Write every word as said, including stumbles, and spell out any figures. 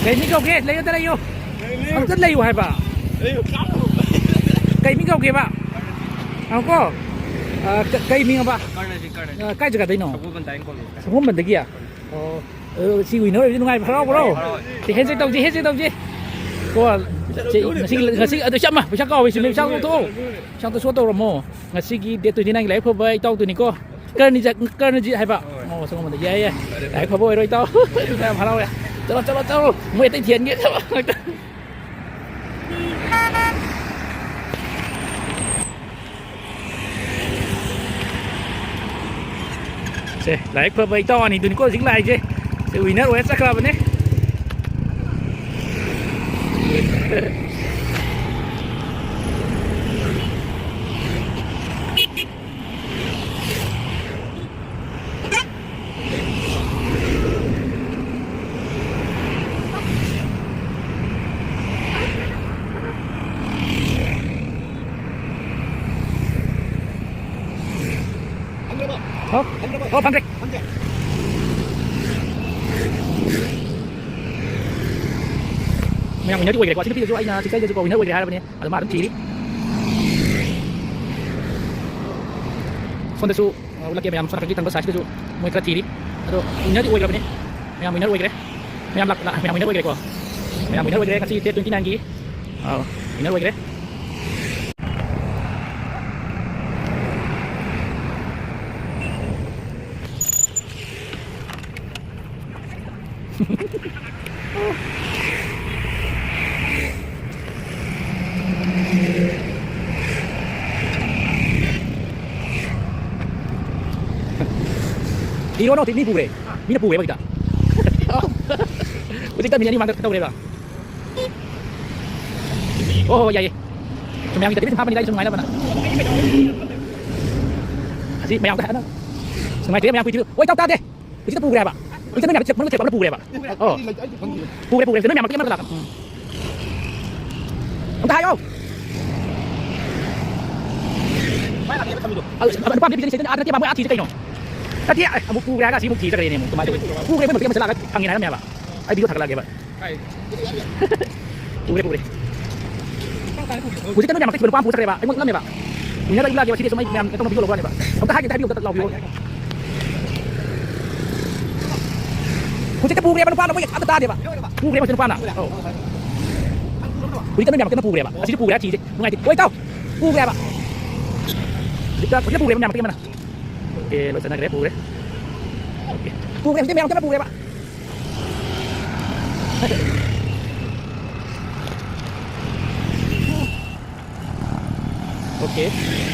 ꯀꯩ ꯃꯤ ꯀꯧꯒꯦ? ꯂꯩꯌꯨꯗ, ꯂꯩꯌꯨ꯫ ꯂꯩꯌꯨ, ꯂꯩꯌꯨ꯫ ꯑꯝꯇ ꯂꯩꯌꯨ ꯍꯥꯏꯕ꯫ ꯂꯩꯌꯨ, ꯀꯥꯞꯄꯨ꯫ ꯀꯩ ꯃꯤ ꯀꯧꯒꯦꯕ? ꯉꯥꯏꯈꯣꯀꯣ꯫ ꯑ, ꯀ-, ꯀꯩ ꯃꯤꯡ ꯑꯕ? ꯀꯔꯅꯖꯤꯠ, ꯀꯔꯅꯖꯤꯠ꯫ ꯑ, ꯀꯥꯏ ꯖꯒꯥꯗꯩꯅꯣ? ꯁꯒꯣꯜꯕꯟꯗꯥꯏꯅ ꯀꯣꯜꯂꯤ꯫ ꯁꯒꯣꯜꯕꯟꯗꯒꯤ? ꯑꯣ, ꯑ, ꯁꯤ winner ꯑꯣꯏꯕꯁꯤ ꯅꯨꯡꯉꯥꯏꯕ꯭ꯔꯣ? ꯍꯔꯥꯎꯕ꯭ꯔꯣ? ꯍꯔꯥꯎꯋꯦ꯫ ꯁꯤ handshake ꯇꯧꯁꯤ, handshake ꯇꯧꯁꯤ꯫ ꯀꯣ, ꯁꯤ, ꯉꯁꯤ, ꯉꯁꯤ, ꯑꯗꯨ ꯆꯞ ꯃꯥꯟꯅ ꯄꯩꯁꯥ ꯀꯥꯎꯋꯦ, ꯁꯤ ꯄꯩꯁꯥ ꯂꯧꯊꯣꯛꯑꯣ꯫ ꯄꯩꯁꯥ ꯑꯝꯇ show ꯇꯧꯔꯝꯃꯣ꯫ ꯉꯁꯤꯒꯤ date twenty nine ꯒꯤ ꯂꯥꯏꯕꯛ ꯐꯕ ꯏꯇꯥꯎꯗꯨꯅꯤꯀꯣ꯫ ꯀꯔꯅꯤꯖ-, ꯀꯔꯅꯖꯤꯠ ꯍꯥꯏꯕ? ꯍꯣꯏ꯫ ꯑꯣ, ꯁꯒꯣꯜꯕꯟꯗ꯫ ꯌꯥꯏ, ꯌꯥꯏ꯫ ꯂꯥꯏꯕꯛ ꯐꯕ ꯑꯣꯏꯔꯣ, ꯏꯇꯥꯎ꯫ ꯌꯥꯝ ꯍꯔꯥꯎꯋꯦ꯫ ꯆꯠꯂꯣ, ꯆꯠꯂꯣ, ꯆꯠꯂꯣ꯫ ꯃꯣꯏ ꯑꯇꯩ ꯊꯤꯍꯟꯒꯦ꯫ ꯁꯦ, ꯂꯥꯏꯕꯛ ꯐꯕ ꯏꯇꯥꯎ ꯑꯅꯤꯗꯨꯅꯤꯀꯣ ꯍꯧꯖꯤꯛ ꯂꯥꯛꯏꯁꯦ꯫ ꯁꯦ, winner ꯑꯣꯏꯔ ꯆꯠꯈ꯭ꯔꯕꯅꯦ꯫ ꯍꯥꯎ? ꯑꯣ, ꯐꯪꯗ꯭ꯔꯦ꯫ ꯃꯌꯥꯝ winner ꯗꯤ ꯑꯣꯏꯈ꯭ꯔꯦꯀꯣ꯫ ꯑꯁꯤ ꯅꯨꯄꯤꯗꯨꯁꯨ ꯑꯩꯅ ꯆꯤꯛꯆꯥꯏꯗꯁꯨꯀꯣ winner ꯑꯣꯏꯈ꯭ꯔꯦ ꯍꯥꯏꯔꯕꯅꯦ꯫ ꯑꯗꯣ ꯃꯥ ꯑꯗꯨꯝ ꯊꯤꯔꯤ꯫ ꯁꯣꯝꯗꯁꯨ, ꯑ, ꯎꯠꯂꯛꯀꯦ ꯃꯌꯥꯝ, ꯁꯣꯝ ꯅꯥꯀꯟꯒꯤ ꯊꯪꯕ side ꯁꯤꯗꯁꯨ ꯃꯣꯏ ꯈꯔ ꯊꯤꯔꯤ꯫ ꯑꯗꯣ winner ꯗꯤ ꯑꯣꯏꯈ꯭ꯔꯕꯅꯦ꯫ ꯃꯌꯥꯝ winner ꯑꯣꯏꯈ꯭ꯔꯦ꯫ ꯃꯌꯥꯝ ꯂꯥꯛ-, ꯂꯥꯛ-, ꯃꯌꯥꯝ winner ꯑꯣꯏꯈ꯭ꯔꯦꯀꯣ꯫ ꯃꯌꯥꯝ winner ꯑꯣꯏꯈ꯭ꯔꯦ ꯉꯁꯤ date twenty nine ꯒꯤ꯫ ꯑꯥꯎ, winner ꯑꯣꯏꯈ꯭ꯔꯦ꯫ ꯏꯔꯣ ꯅꯣ ꯃꯤ ꯄꯨꯔꯦ꯫ ꯃꯤꯅ ꯄꯨꯔꯦꯕ ꯍꯧꯖꯤꯛꯇ꯫ ꯍꯧꯖꯤꯛꯇ ꯃꯤꯅꯤꯠ ꯑꯅꯤ ꯃꯃꯥꯡꯗ ꯇꯧꯔꯦꯕ꯫ ꯑꯣ ꯍꯣꯏ ꯌꯥꯏꯌꯦ꯫ ꯁꯨꯝ ꯃꯌꯥꯝꯒꯤ ꯇꯦꯕꯤꯜ ꯁꯨꯝ ꯍꯥꯞꯄꯅꯤꯗ ꯑꯩ ꯁꯨꯝ ꯅꯨꯡꯉꯥꯏꯅꯕꯅ꯫ ꯑꯁꯤ ꯃꯌꯥꯝꯗ ꯍꯥꯏꯅ ꯅꯨꯡꯉꯥꯏꯇꯦ ꯃꯌꯥꯝ ꯀꯨꯏꯗ꯭ꯔꯤ꯫ ꯑꯣꯏ ꯇꯧ ꯇꯥꯗꯦ꯫ ꯍꯧꯖꯤꯛꯇ ꯄꯨꯈ꯭ꯔꯦ ꯍꯥꯏꯕ꯫ ꯍꯧꯖꯤꯛꯇ ꯅꯣꯏ ꯃꯌꯥꯝ ꯆꯦꯛ ꯃꯅꯨꯡꯗ ꯆꯦꯛ ꯑꯃꯅ ꯄꯨꯈ꯭ꯔꯦꯕ꯫ ꯑꯣ꯫ ꯄꯨꯈ꯭ꯔꯦ ꯄꯨꯈ꯭ꯔꯦ꯫ ꯅꯣꯏ ꯃꯌꯥꯝ ꯃꯇꯦꯛ ꯑꯃ ꯂꯥꯛꯑꯣ꯫ ꯎꯝ꯫ ꯑꯝꯇ ꯍꯥꯏꯌꯣ꯫ ꯑ, ꯅꯨꯄꯥ ꯑꯝꯇ ꯄꯤꯖꯔꯤꯁꯦ ꯑꯗꯨꯅ ꯑꯥꯗ ꯅꯠꯇꯦꯕ ꯃꯣꯏ ꯑꯥ ꯊꯤꯁꯦ ꯀꯩꯅꯣ꯫ ꯅꯠꯇꯦ ꯑꯃꯨꯛ ꯄꯨꯈ꯭ꯔꯦ ꯍꯥꯏꯔꯒ ꯑꯁꯤ ꯑꯃꯨꯛ ꯊꯤ ꯆꯠꯈ꯭ꯔꯦꯅꯦ ꯑꯃꯨꯛ ꯀꯃꯥꯏꯅ ꯇꯧꯕ ꯄꯨꯈ꯭ꯔꯦ ꯃꯣꯏ ꯃꯇꯦꯛ ꯑꯃ ꯆꯠꯂꯛꯑꯒ ꯐꯪꯉꯦ ꯍꯥꯏꯔꯝꯃꯦꯕ꯫ ꯑꯩ ꯚꯤꯗꯤꯑꯣ ꯊꯥꯒꯠꯂꯛꯑꯒꯦꯕ꯫ ꯄꯨꯈ꯭ꯔꯦ ꯄꯨꯈ꯭ꯔꯦ꯫ ꯍꯧꯖꯤꯛꯇ ꯅꯣꯏ ꯃꯌꯥꯝ ꯃꯇꯦꯛ ꯅꯨꯄꯥ ꯑꯃ ꯄꯨ ꯆꯠꯈ꯭ꯔꯦꯕ ꯑꯩꯉꯣꯟꯗ ꯎꯠꯂꯝꯃꯦꯕ꯫ ꯎꯅꯗ ꯏꯜꯂꯥꯛꯑꯒꯦꯕ ꯁꯤꯗꯤ ꯁꯨꯝ ꯑꯩ ꯃꯌꯥꯝ ꯑꯇꯣꯞꯄ ꯚꯤꯗꯤꯑꯣ ꯂꯧꯕ ꯋꯥꯅꯦꯕ꯫ ꯑꯝꯇ ꯍꯥꯏꯒꯦ ꯑꯝꯇ ꯍꯥꯏꯕꯤꯌꯨ ꯑꯝꯇ ꯂꯥꯎꯕꯤꯌꯣ꯫ ꯍꯧꯖꯤꯛꯇ ꯄꯨꯈ꯭ꯔꯦꯕ ꯅꯨꯄꯥꯅ ꯃꯣꯏ ꯑꯝꯇ ꯇꯥꯗꯦꯕ꯫ ꯄꯨꯈ꯭ꯔꯦꯕ ꯍꯧꯖꯤꯛ ꯅꯨꯄꯥꯅ꯫ ꯑꯧ꯫ ꯍꯧꯖꯤꯛꯇ ꯅꯣꯏ ꯃꯌꯥꯝ ꯃꯇꯦꯛ ꯑꯃ ꯄꯨꯈ꯭ꯔꯦꯕ ꯑꯁꯤꯁꯨ ꯄꯨꯈ꯭ꯔꯦ ꯊꯤꯁꯦ ꯅꯨꯡꯉꯥꯏꯇꯦ ꯑꯣꯏ ꯇꯥꯎ꯫ ꯄꯨꯈ꯭ꯔꯦꯕ꯫ ꯍꯧꯖꯤꯛꯇ ꯍꯧꯖꯤꯛꯇ ꯄꯨꯈ꯭ꯔꯦꯕ ꯃꯌꯥꯝ ꯃꯇꯦꯛ ꯑꯃꯅ꯫ ꯑꯦ ꯂꯣꯏ ꯆꯠꯅꯈ꯭ꯔꯦ ꯄꯨꯈ꯭ꯔꯦ꯫ ꯑꯣꯀꯦ꯫ ꯄꯨꯈ꯭ꯔꯦ ꯍꯧꯖꯤꯛꯇ ꯃꯌꯥꯝ ꯃꯇꯦꯛ ꯑꯃ ꯄꯨꯈ꯭ꯔꯦꯕ꯫ ꯑꯣꯀꯦ꯫